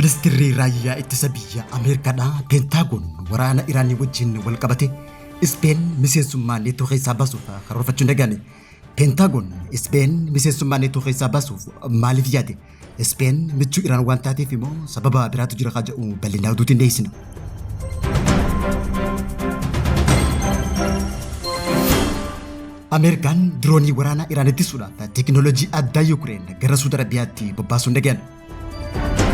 Ministeerri raayyaa ittisa biyya Ameerikaadhaa Peentaagoon waraana Iraanii wajjin wal qabate Ispeen miseensummaa neetoo keessaa baasuuf karoorfachuun dhagahame. Peentaagoon Ispeen miseensummaa neetoo keessaa baasuuf maaliif yaade? Ispeen michuu Iraan waan taateef immoo sababa biraatu jira haa jedhu bal'inaa oduutiin dhiyeessina. Ameerikaan diroonii waraanaa Iraan ittisuudhaaf teekinooloojii addaa Yuukireen gara Suudi Arabiyaatti bobbaasuun dhagahame.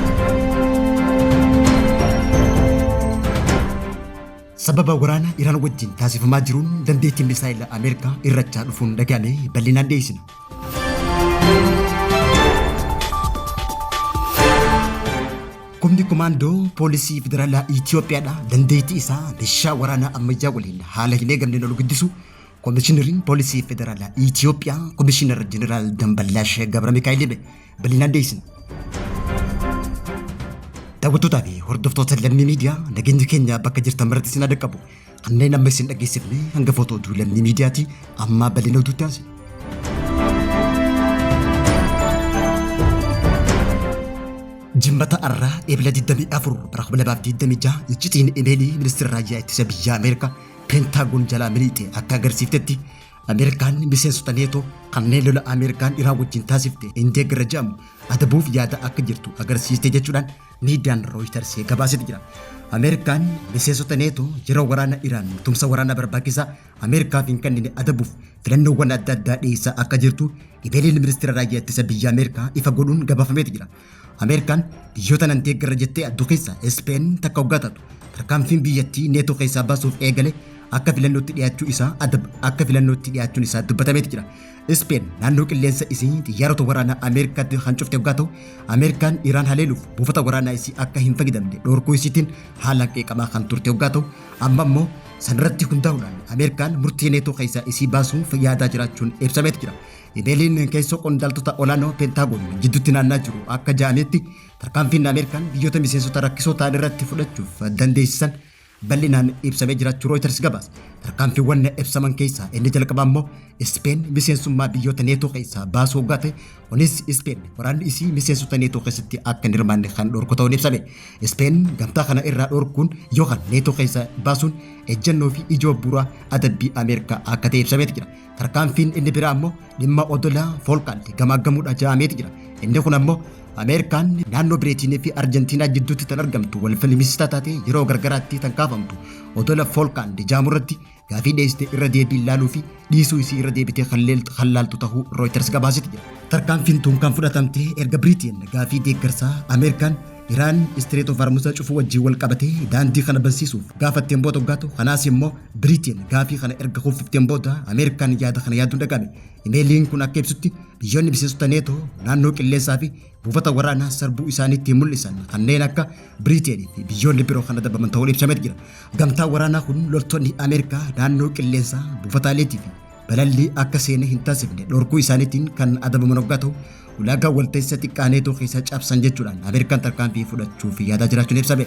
Sababa waraana Iraan wajjin taasifamaa jiruun dandeettiin misaa'ila Ameerikaa irrachaa dhufuun dhagahame bal'inaan dhiyeessina. Humni komaandoo poolisii federaalaa Itoophiyaadha dandeettii isaa meeshaa waraanaa ammayyaa waliin haala hin eegamneen ol guddisu Komishinariin poolisii federaalaa Itoophiyaa Komishinar Jeneraal Damballaash Gabra Mikaa'el hime bal'inaan dhiyeessina. Daawwattootaa fi hordoftoota Lammii Miidiyaa nageenyi keenya bakka jirtan maratti isin haa qabu. Kanneen amma isin dhageessifne hangafoota oduu Lammii Miidiyaati amma bal'ina oduutti aansina. Jimmata arraa Ebla 24 bara 2026 iccitiin imeelii ministeera raayyaa ittisa biyya Ameerikaa Peentaagoon jalaa miliqxe akka agarsiiftetti Ameerikaan miseensota neetoo kanneen lola Ameerikaan Iraan wajjin taasifte hin deeggarra jedhamu adabuuf yaada akka jirtu agarsiiste jechuudhaan miidiyaan Rooyiters gabaasetu jira. Ameerikaan miseensota neetoo yeroo waraana Iraan tumsa waraanaa barbaachisaa Ameerikaaf hin kennine adabuuf filannoowwan adda addaa dhiyeessaa akka jirtu imeeliin ministeera raayyaa ittisa biyya Ameerikaa ifa godhuun gabaafameetu jira. Ameerikaan biyyoota nan deeggarra jettee addu keessaa Ispeen takka hoggaa taatu tarkaanfiin biyyattii neetoo keessaa baasuuf eegale akka filannootti dhiyaachuu isaa akka filannootti dhiyaachuun isaa dubbatameeti jira. Ispeen naannoo qilleensa isii xiyyaarota waraanaa Ameerikaatti kan cufte hoggaa ta'u Ameerikaan Iraan haleeluuf buufata waraanaa isii akka hin fayyadamne dhorkuu isiitiin haalaan qeeqamaa kan turte hoggaa ta'u amma immoo sanirratti hundaa'uudhaan Ameerikaan murtii neetoo keessaa isii baasuuf yaadaa jiraachuun ibsameeti jira. Imeeliin keessoo qondaaltota olaanoo Peentaagoon jidduutti naannaa jiru akka ja'ametti tarkaanfiin Ameerikaan biyyoota miseensota rakkisoo ta'an irratti fudhachuuf dandeessisan bal'inaan ibsamee jiraachuu Rooyiters gabaase. Tarkaanfiiwwan ibsaman keessaa inni jalqabaa immoo Ispeen miseensummaa biyyoota neetoo keessaa baasuu hoggaa ta'e kunis Ispeen waraanni isii miseensota neetoo keessatti akka hin hirmaanne kan dhorku ta'uun ibsame. Ispeen gamtaa kana irraa dhorkuun yookaan neetoo keessaa baasuun ejjennoo fi ijoo bu'uura adabbii Ameerikaa akka ta'e ibsameeti jira. Tarkaanfiin inni biraa ammoo dhimma odola Foolkaand gamaaggamuudha ja'ameeti jira. Inni kun ammoo Ameerikaan naannoo Bireetiinii fi Arjentiinaa jidduutti tan argamtu wal falmisiisaa taate yeroo gargaraatti tan kaafamtu odola Foolkaand jaamu irratti gaafii dhiyeessite irra deebiin laaluu fi dhiisuu isii irra deebitee kan laaltu tahuu Rooyiters gabaaseeti jira. Tarkaanfiin tun kan fudhatamte erga Biriiteen gaafii deeggarsaa Ameerikaan Iraan Strait of Hormuz cufuu wajjin wal qabatee daandii kana bansiisuuf gaafatteen booda hoggaa ta'u kanaas immoo Biriiteen gaafii kana erga kuffifteen booda Ameerikaan yaada kana yaaduun dhaga'ame. Imeeliin kun akka ibsutti biyyoonni miseensota neetoo naannoo qilleensaa fi buufata waraanaa sarbuu isaaniitti mul'isan kanneen akka Biriiteenii fi biyyoonni biroo kan adabaman ta'uun ibsameet jira. Gamtaan waraanaa kun loltoonni Ameerikaa naannoo qilleensaa buufataaleetii fi balallii akka seenee hin taasifne dhorkuu isaaniitiin kan adabaman hoggaa ta'u ulaagaa walta'insa xiqqaa neetoo keessaa cabsan jechuudhaan Ameerikaan tarkaanfii fudhachuuf yaadaa jiraachuun ibsame.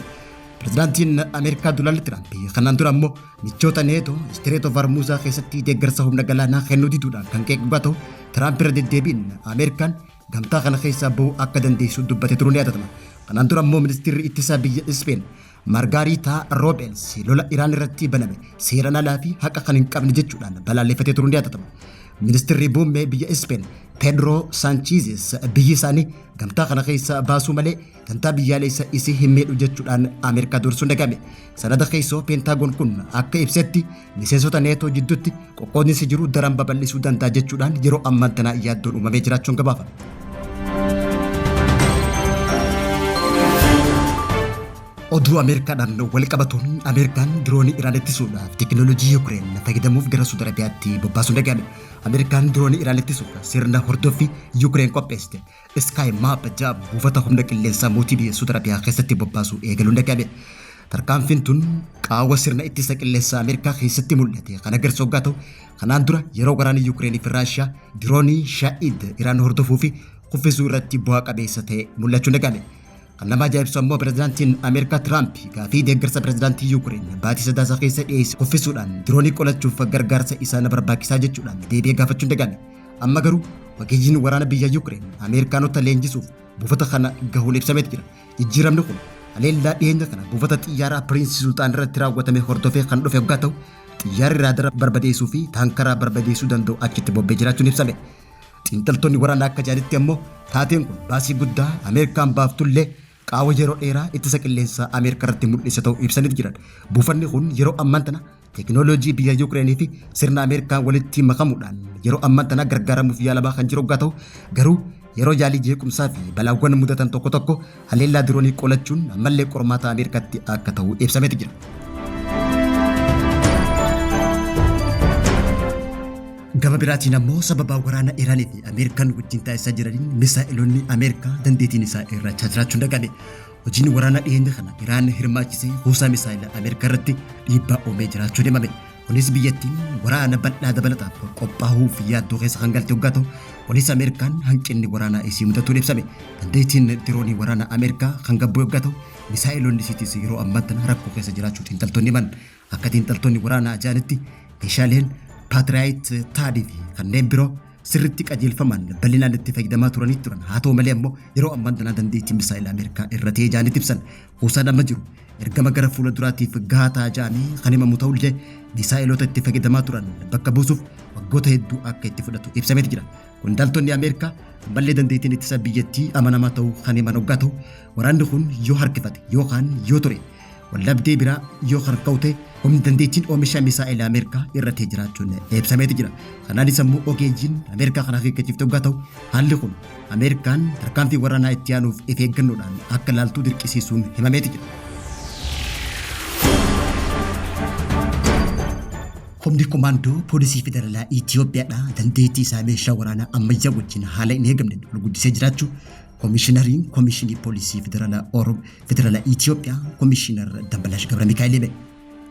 Pirezidaantiin Ameerikaa Doonaald Tiraamp kanaan dura immoo michoota neetoo Strait of Hormuz keessatti deeggarsa humna galaanaa kennuu diduudhaan kan qeequ ta'u Tiraamp irra deddeebiin Ameerikaan gamtaa kana keessaa bahuu akka dandeessu dubbate turuun yaadatama. Kanaan dura immoo ministeerri ittisaa biyya Ispeen Margaariitaa Roobels lola Iraan irratti baname seeraan alaa fi haqa kan hin qabne jechuudhaan balaaleffatee turuun yaadatama. Ministeerri muummee biyya Ispeen Pedro Saanchizis biyyi isaanii gamtaa kana keessa baasuu malee dantaa biyyaalessa isii hin miidhu jechuudhaan Ameerikaa dursuun dhagame. Sanada keessoo Peentaagoon kun akka ibsetti miseensota neetoo jidduutti qoqqoodinsi jiru daran babal'isuu danda'a jechuudhaan yeroo ammaan tanaa yaaddoon uumamee jiraachuun gabaafame. Oduu Ameerikaadhaan wal qabatuun Ameerikaan diroonii Iraan ittisuudhaaf teekinooloojii Yuukireen fayyadamuuf gara Suudi Arabiyaatti bobbaasuun dhagahame. Ameerikaan diroonii Iraan ittisuuf sirna hordoffii Yuukireen qopheessite. Sky Map jedhamu buufata humna qilleensaa mootii biyya Suudi Arabiyaa keessatti bobbaasuu eegaluun dhagahame. Tarkaanfiin tun qaawwa sirna ittisa qilleensaa Ameerikaa keessatti mul'ate kan agarsiisu hoggaa ta'u kanaan dura yeroo waraana Yuukireenii fi Raashiyaa diroonii Shaa'id Iraan hordofuu fi kuffisuu irratti bu'aa qabeessa ta'e mul'achuun dhagahame. Kan nama ajaa'ibsu ammoo pirezidaantiin Ameerikaa Tiraamp gaafii deeggarsa pirezidaantii Yuukireen baatii sadaasaa keessa dhiyeesse kuffisuudhaan diroonii qolachuuf gargaarsa isaa na barbaachisaa jechuudhaan deebi'ee gaafachuun dhagahame. Amma garuu ogeeyyiin waraana biyya Yuukireen Ameerikaanota leenjisuuf buufata kana gahuun ibsameeti jira. Jijjiiramni kun haleellaa dhiyeenya kana buufata xiyyaaraa Piriinsi Sulxaan irratti raawwatame hordofee kan dhufe hoggaa ta'u, xiyyaarri raadara barbadeessuu fi taankaraa barbadeessuu danda'u achitti bobba'ee jiraachuun ibsame. Xiinxaltoonni waraanaa akka jedhanitti ammoo taateen kun baasii guddaa Ameerikaan baaftullee qaawwa yeroo dheeraa ittisa qilleensaa Ameerikaa irratti mul'ise ta'uu ibsaniit jiran. Buufanni kun yeroo ammaan tana teekinooloojii biyya Yuukireenii fi sirna Ameerikaa walitti makamuudhaan yeroo ammaan tana gargaaramuuf yaalamaa kan jiru hoggaa ta'u, garuu yeroo yaalii jeequmsaa fi balaawwan mudatan tokko tokko haleellaa diroonii qolachuun ammallee qormaata Ameerikaatti akka ta'u ibsameeti jira. Gama biraatiin ammoo sababa waraana Iraanii fi Ameerikaan wajjin taasisaa jiraniin misaa'eloonni Ameerikaa dandeettiin isaa irrachaa jiraachuun dhaga'ame. Hojiin waraanaa dhiyeenya kana Iraan hirmaachisee kuusaa misaa'ela Ameerikaa irratti dhiibbaa uumee jiraachuun himame. Kunis biyyattiin waraana bal'aa dabalataaf qophaa'uuf yaaddoo keessa kan galte hoggaa ta'u, kunis Ameerikaan hanqinni waraanaa isii mudatuun ibsame. Dandeettiin diroonii waraanaa Ameerikaa kan gad bu'e hoggaa ta'u, misaa'eloonni isiitis yeroo ammaa tana rakkoo keessa jiraachuu xiinxaltoonni himan. Akka xiinxaltoonni waraanaa jedhanitti meeshaaleen Paatiraayit, Taadii fi kanneen biroo sirriitti qajeelfamaan bal'inaan itti fayyadamaa turanii turan. Haa ta'u malee ammoo yeroo ammaan tanaa dandeettiin misaa'ila Ameerikaa irra ta'ee ja'anitti ibsan. Kuusaan amma jiru ergama gara fuula duraatiif gahaa ta'a ja'amee kan himamu ta'ullee misaa'ilota itti fayyadamaa turan bakka buusuuf waggoota hedduu akka itti fudhatu ibsameeti jira. Qondaaltonni Ameerikaa ammallee dandeettiin ittisa biyyattii amanamaa ta'uu kan himan hoggaa ta'u, waraanni kun yoo harkifate yookaan yoo ture Waldhabdee biraa yoo kan ka'u ta'e humni dandeettiin oomisha misaa'ela Ameerikaa irratee jiraachuun ibsameeti jira. Kanaanis ammoo ogeeyyiin Ameerikaa kan akeekkachiifte hoggaa ta'u, haalli kun Ameerikaan tarkaanfii waraanaa itti aanuuf if eeggannoodhaan akka laaltuu dirqisiisuun himameeti jira. Humni Komaandoo Poolisii Federaalaa Itiyoophiyaadhaa dandeettii isaa meeshaa waraanaa ammayyaa wajjin haala hin eegamneen ol guddisee jiraachuu Komishinariin Komishinii Poolisii Federaalaa Oro Federaalaa Itiyoophiyaa Komishinar Damballaash Gabramikaa'el hime.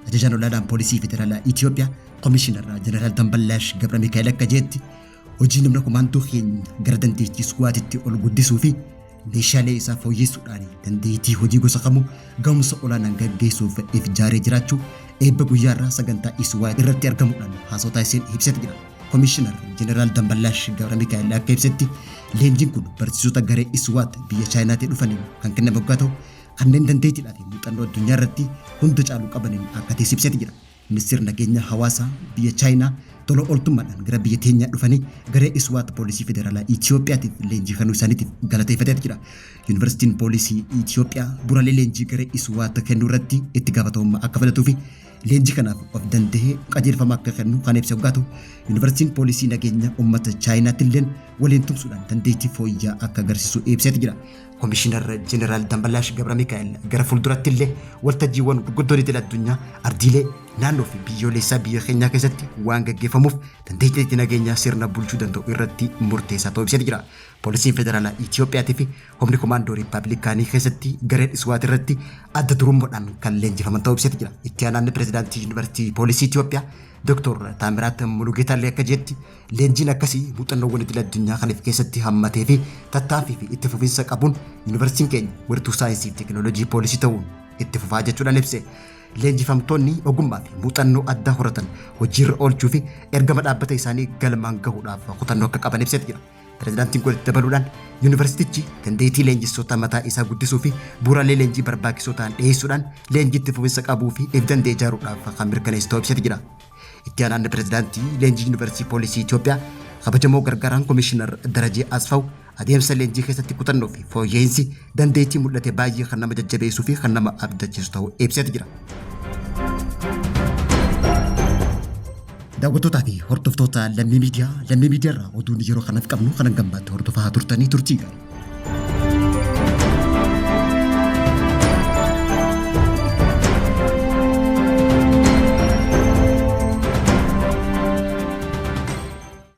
Ajajaan olaanaan Poolisii Federaalaa Itiyoophiyaa Komishinar Jeneraal Damballaash Gabramikaa'el akka jeetti, hojii humna komaandoo keenya gara dandeettii iskuwaatitti ol guddisuu fi meeshaalee isaa fooyyessuudhaan dandeettii hojii gosa kamuu gahumsa olaanaan gaggeessuuf if jaaree jiraachuu eebba guyyaa irraa sagantaa Iswaat irratti argamuudhaan haasawaa taasiseen ibseeti jira. Komishinar Jeneraal Damballaash Gabramikaa'el akka ibsetti, leenjiin kun barsiisota garee Iswaat biyya Chaayinaatii dhufaniin kan kenname hoggaa ta'u, kanneen dandeettiidhaa fi muuxannoo addunyaa irratti hunda caalu qabaniin akka ta'es ibseeti jira. Ministeerri Nageenya Hawaasaa biyya Chaayinaa tola ooltummaadhaan gara biyya teenyaa dhufanii garee Iswaat Poolisii Federaalaa Itiyoophiyaatiif leenjii kennuu isaaniitiif galateeffateeti jira. Yuunivarsiitiin Poolisii Itiyoophiyaa bu'uuraalee leenjii garee Iswaat kennuu irratti itti gaafatamummaa akka fudhatuu fi leenjii kanaaf of danda'ee qajeelfama akka kennu kan ibse hoggaa ta'u, Yuunivarsiitiin Poolisii Nageenya Uummata Chaayinaatti illeen waliin tumsuudhaan dandeettii fooyya'aa akka agarsiisu ibseeti jira. Komishinar Jeneraal Damballaash Gabramikaa'el gara fuulduratti illee waltajjiiwwan gurguddoon idil addunyaa, ardiilee, naannoo fi biyyooleessaa biyya keenyaa keessatti waan gaggeeffamuuf dandeettii nageenyaa sirna bulchuu danda'u irratti murteessaa ta'uu ibseeti jira. Poolisiin Federaalaa Itiyoophiyaatii fi Humni Komaandoo Riippaabilikaanii keessatti gareen Iswaat irratti adda durummaadhaan kan leenjifaman ta'uu ibseeti jira. Itti aanaan Pireezidaantii Yuunivarsiitii Poolisii Itiyoophiyaa Dr. Taamiraat Mulugeetaallee akka jedhetti, leenjiin akkasii muuxannoowwan idil addunyaa kan of keessatti hammatee fi tattaaffii fi itti fufinsa qabuun yuunivarsiitiin keenya wirtuu saayinsii fi teekinooloojii poolisii ta'uun itti fufaa jechuudhaan ibse. Leenjifamtoonni ogummaa fi muuxannoo addaa horatan hojiirra oolchuu fi ergama dhaabbata isaanii galmaan gahuudhaaf kutannoo akka qaban ibseeti jira. Pirezidaantiin kun itti dabaluudhaan yuunivarsiitichi dandeettii leenjistoota mataa isaa guddisuu fi bu'uuraalee leenjii barbaachisoo ta'an dhiyeessuudhaan leenjii itti fufinsa qabuu fi if danda'e ijaaruudhaaf kan mirkaneessu ta'uu ibseeti jira. Itti aanaan pirezidaantii leenjii Yuunivarsiitii Poolisii Itoophiyaa kabajamoo gargaaraan Komishinar Darajee Asfaw adeemsa leenjii keessatti kutannoo fi fooyya'iinsi dandeettii mul'ate baay'ee kan nama jajjabeessuu fi kan nama abdachiisu ta'uu ibseeti jira. Daawwattootaa fi hordoftoota Lammii Miidiyaa, Lammii Miidiyaa irraa oduun yeroo kanaaf qabnu kanan gammaatti hordofaa turtanii turtii gaarii.